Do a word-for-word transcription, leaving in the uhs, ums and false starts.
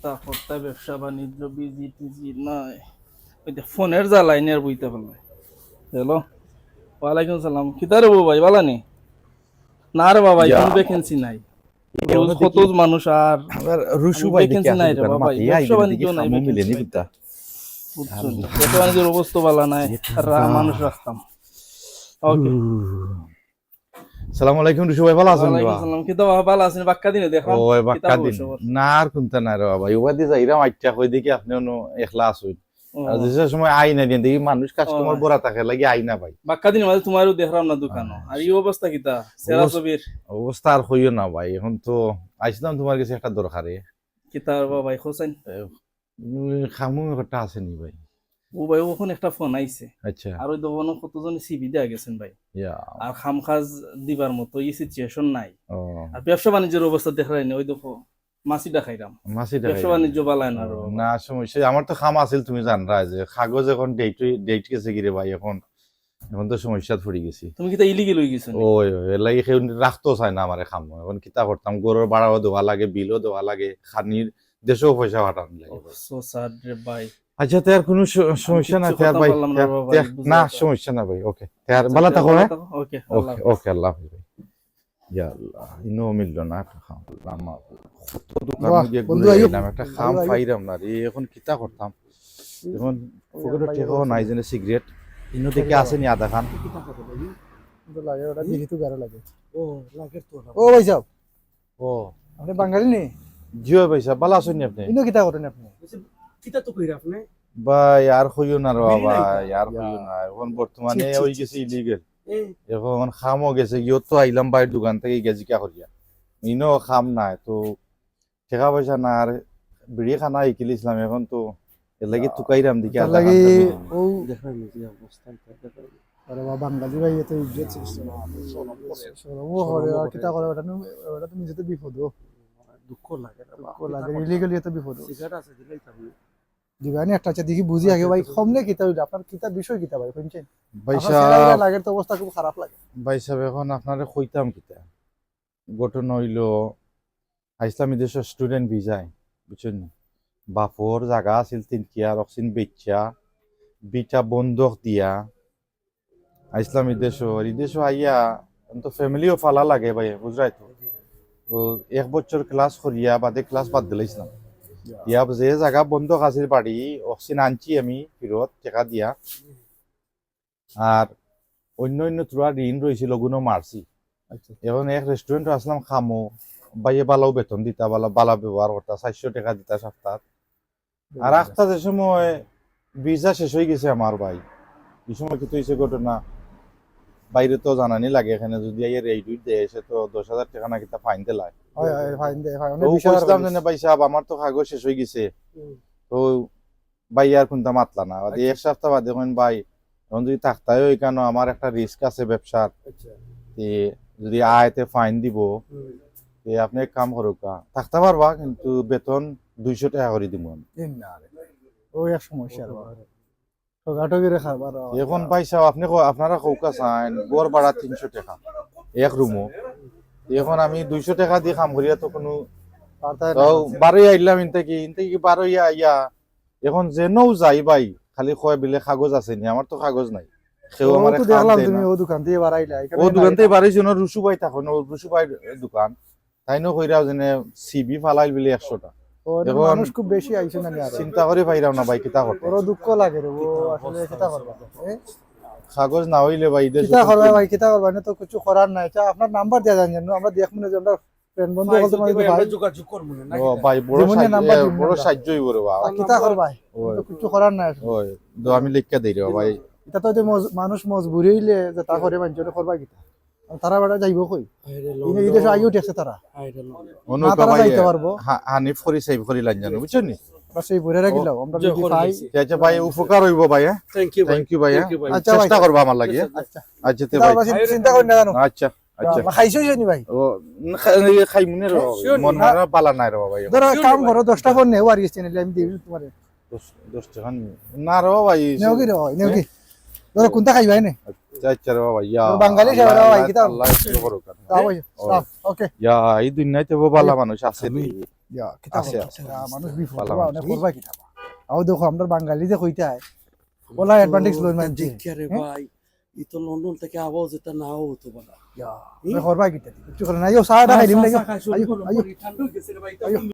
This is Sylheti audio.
তা করতা ব্যবসা বাণিজ্য বিজি টিজি নাই। ওই যে ফোনের জ্বালায় নি আর বইতে পারলে। হ্যালো, ওয়ালাইকুম সালাম। কিতা রে বউ ভাই, বালা নি? না রে বাবা, ইয়া। এখন ভ্যাকেন্সি নাই। এই রোজ অন্যদিকে কত মানুষ আর আমার রুশু আমি ভাই দেখি ভ্যাকেন্সি আছে নাই রে দোকানে বাবা, মাঠে, এই ব্যবসা আইবেন বাণিজ্য দেখি নাই, খামো মিলে ভ্যাকেন্সি নি নাই। কিতা। বুঝছেন? ব্যবসা বাণিজ্যর অবস্থা বালা নাই, আর রা-, মানুষ রাখতাম। ওকে। সালাম আলাইকুম রুশু ভাই, বালা আছইন নি? ওয়ালাইকুম সালাম। কিতা বাবা, বালা আছইন? বাক্কা দিনে দেখলাম। ও, বাক্কা দিন। না, আর কুনতা নাই রে বাবা। ওবাদি যাইরাম আইচ্ছা কই দেখি আপনে অনো একলা আছইন। ও। আর যে সময় আই না দিন দেখি মানুষ কাস্টমার ও। বড়া থাকে লাগি আই না ভাই। বাক্কা দিন মাঝে তোমারও দেখলাম না দোকানো। হ্যাঁ। আর এই অবস্থা কিতা? সেরা অবস্থা, ছবির। অবস্থা আর কইও না ভাই। এখন তো আইছিলাম তোমার গেছে একটা দরকারে। কিতা রে বাবা ভাই, হোসেন? এ, উম, খামু একটা আছে নি ভাই? ও ভাই, অখন একটা ফোন আইছে। আচ্ছা। আর ওই দোকানো কতজনে সিভি দিয়া গেছেন ভাই। ইয়া। আর খাম কাজ দিবার মতো এই সিচুয়েশন নাই। ও। আর ব্যবসা বাণিজ্যর অবস্থা দেখরায় নি, ওই দেখো, মাছি ডাকাইরাম। মাছি ডাকাইরাম। ব্যবসা বাণিজ্য বালায় না রে ও, বাবা। না, সমস্যা, আমার তো খাম আছিল, তুমি জানরায় যে কাগজ এখন ডেট, ডেট গেছে গিরে ভাই, এখন, এখন তো সমস্যাত পড়ি গেছি। তুমি কিতা ইলিগেল অই গেছো নি? ওই, ওই, এর লাগি কেউ রাখতো চায় না আমারে খামো। এখন কিতা করতাম, ঘরর ভাড়াও দেওয়া লাগে, বিলও দেওয়া লাগে, খানির দেশেও পয়সা পাঠানো লাগে। ও, so sad রে ভাই। আচ্ছা, তে আর কুনু স-, আমি সমস্যা নাই, কিচ্ছু তে আর করতাম ভাই, পারলাম না তে আর, রে বাবা, তে আর, বুঝলাম না, না। সমস্যা না ভাই, ওকে। তে আর আচ্ছা, বালা থাকো, হ্যাঁ? ওকে, আল্লাহ ওকে, হাফেজ। ওকে, আল্লাহ হাফেজ ভাই। ইয়া আল্লাহ, ইনো মিললো না একটা খাম। আল্লাহ মাবুদ। কত দোকান বাহ, গিয়া বন্ধু ঘুরে আইলাম, একটা খাম পাইরাম না রে, এখন কিতা করতাম? এখন পকেটো টেকাও নাই, যেন সিগারেট, ইনো দেখি আছে নি আধা খান। কিতা করো ভাই? তো লাগে, ওটা হুম? দেখি তো গাড়া লাগে। ও, লাগের তো ওটা। ও ভাই সাহেব। ও। আপনে বাঙালি নি? জি অয় ভাই সাহেব, বালা আছইন নি আপনে? ইনো কিতা করেন আপনে? বলছি, কিতা তো কইরা আপনে? ভাই, আর কইও না রে বাবা, আর কইও না। এখন বর্তমানে ছি, ছি, অই গেছে ইলিগেল। এ। এখন খামও গেছে, ইয়ো তো আইলাম ভাইর দোকান থাকি গেছি কিয়া করিয়া। ইনো খাম নাই, তো টেকা পয়সা না, আর বিড়ি খানা হিকিলিছিলাম, এখন তো এর লাগি তুকাইরাম দেখি তার আধা লাগি ঘন্টা। ও দেখলাম এই যে অবস্থা, এটা দেখলাম। আরে বাবা, বাঙালি ভাই, এত ইজ্জত সৃষ্টি। শরমও করে, আর কিতা করে, ওটা নু-, ওটা তো নিজে তো বিপদ। দুঃখ লাগে রে বাবা, দুঃখ লাগে, ইলিগেলি এত বিপদ। সিগারেট আছে, দিলেই তো আমি দিবানি একটা, আচ্ছা, দেখি বুঝি আগে ভাই, কমনে কিতা অইলো? আপনার কিতা বিষয় কিতা ভাই, শুনছেন? ভাই আপনার সাহেব, চেহারা লাগের তো অবস্থা খুব খারাপ লাগে। ভাই সাহেব, এখন আপনারে কইতাম কিতা? ঘটনা অইলো, আইছলাম ই দেশো স্টুডেন্ট ভিসায়, বুঝছইন নি? বাপর জাগা আছিল তিন কিয়ার, অকছিন বেইচ্চা, ভিটা বন্ধক দিয়া, আইছলাম ই দেশো। আর ই দেশো আইয়া, এখন তো ফ্যামিলিও ফালা লাগে ভাই, বুঝরায় তো। তো এক বছর ক্লাস করিয়া বাদে ক্লাস বাদ দিলাইছলাম। ইয়া। ইয়া যে জাগা বন্ধক আছিল বাড়ি, অকছিন আনছি আমি ফিরত, টেকা দিয়া। আর অইন্য অইন্য থুড়া ঋণ রইছিল, অগুনও মারছি। আচ্ছা। এখন এক রেস্টুরেন্টো আছলাম খামো, ভাইয়ে বালাউ বেতন দিতা, বালা, বালা ব্যবহার করতা, চাইরশো টেকা দিতা সাপ্তাত। আর আখতা যে সময় ভিসা শেষ অই গেছে আমার ভাই, ই সময় কিতা অইছে ঘটনা, ভাইরে তো জানানি লাগে, এখানে যদি আইয়া রেইড উইড দেয়, সে তো দশ হাজার টেকা না কিতা ফাইন দিলায়। হয়, হয়, ফাইন দেয়, ফাইন। তো অনেক বিশ হাজার কইছলাম করে। যে, "না ভাই সাহেব, আমার তো কাগজ শেষ অই গেছে।" হুম। তো ভাই আর কুনতা মাতলা না। বাদে আচ্ছা। এক সাপ্তা বাদে কইন, "ভাই, এখন যদি থাকতায় অয় কেনে, আমার একটা রিস্ক আছে ব্যবসার। আচ্ছা। তে যদি আয় তে ফাইন দিবো। হুম। তে আপনে এক কাম করউক্কা, থাকতা পারবা কিন্তু বেতন দুইশো টেকা করি দিমু আমি।" এই না রে। ও এক সমস্যা রে বাবা। ঠগাঠগিরে খাবার। এখন ভাই সাহেব, আপনে ক-, আপনারা কউক্কা চাইন, ঘর ভাড়া তিনশো টেকা, এক রুমো। এখন আমি দুইশো টেকা দি কাম করিয়া তো কুনু, পারতায় না। তাও বারোই আইলাম ইন থাকি, ইন থাকি বারোই আইয়া, এখন যেনও যাই ভাই, খালি কয় বিলে কাগজ আছে নি, আমার তো কাগজ নাই। কেউ ও আমারে তো কাম দেখলাম দেয় তুমি না। ও দোকান থাকি বারাইলা, এখানে ও দোকান নাই। থাকি বারাইছি, অনো রুশু ভাই থাকইন, ও রুশু ভাইর দোকান। তাইনও কইরা যেনে সিভি ফালাইল বিলে একশোটা। ও, এখন মানুষ খুব বেশি আইছে না নি আর? চিন্তা করি পাইরাম না ভাই, কিতা করতে। বড় দুঃখ লাগে রে, ও আসলে কিতা করবা? এ? কাগজ না অইলে ভাই, ই দেশো কিতা করবা ভাই, কিতা করবা? না তো কিছু করার নাই। আচ্ছা, আপনার নাম্বার দিয়া যান যেন, আমরা দেখমু নে যে আমরা ফ্রেন্ড বন্ধু ভাই, হকল যদি তোমার ভাই, ভাই। আমরা যোগাযোগ করমু নে, নাকি? ও ভাই, বড় জীবনে সাহায্য, নাম্বার এ, দিমু বড় না। সাহায্য অইবো রে বাবা। আর কিতা করবা? ওই। তো কিচ্ছু করার নাই আসলে। ওই, তো আমি লেখিয়া দেই রে বাবা, ভাই। ইটা তো যে মজ-, মানুষ মজবুরি অইলে যে তা করে মানষে করবা কিতা? আর তারা বেটা যাইবো কই? আরে ইনে লন্ডন। ই দেশো আইও ঠেকছে তারা। আরে লন্ডন। অনু না, তারা ভাই, যাইতে পারবো। হা-, হানিফ করি সেভ করি লাইন জানো, বুঝছো নি? বাস এই বইরা রাখিলাও, আমরা জি, যদি করে পাই। দিছি। আচ্ছা ভাই, উপকার অইবো ভাই, হ্যাঁ? Thank you ভাই। Thank you ভাই, হ্যাঁ? Thank you ভাই। আচ্ছা ভাই। চেষ্টা করবো আমার লাগি, হ্যাঁ? আচ্ছা। আচ্ছা, তে চিন্তা ভাই। করবা না, চিন্তা করি না জানো। আচ্ছা, আচ্ছা। আল্লাহ, খাইছো নি ভাই? ও, না, খাই-, খাইমু নে রে বাবা। Sure মন নি? না বালা নাই রে বাবা। ধরো, sure কাম নি ভাই। করো, দশটা ফোন নেও আর ইস চ্যানেলে আমি দিবি তোমারে। দশ, দশ টেকা নি? না রে বাবা, এই নেও কি রে বাবা, নেও কি? ধরো, কোনটা খাইবা এনে? আচ্ছা, আচ্ছা রে বাবা, ইয়া, বাঙালি আল্লাহ, সাহেব রে বাবা, আল্লাহ, কিতা? আল্লাহ, কি করো কেন? যাও ভাই, ও। যাও, ওকে। ইয়া, এই দুনিয়াতে বাবা বালা মানুষ আছে আমি রে। ইয়া, কিতা আছে, করবা? আছে। মানুষ বিপদ, পালা বা মানুষ। অনেক করবা কিতা বা? আও দেখো, আমরা বাঙালি যে কইতায়, ওলা advantage লই মানছি। দেখিয়া রে ভাই, ই তো লন্ডন থাকি আবার যেটা নাও হতো পারে। ইয়া, হুম? ওই করবা কিতা? কিচ্ছু করে না। আইও, চা টা খাই দিম না, আইও। চা খাই, শুরু আইও, করো। আইও। ঠান্ডা হয়ে গেছে রে ভাই, আইও।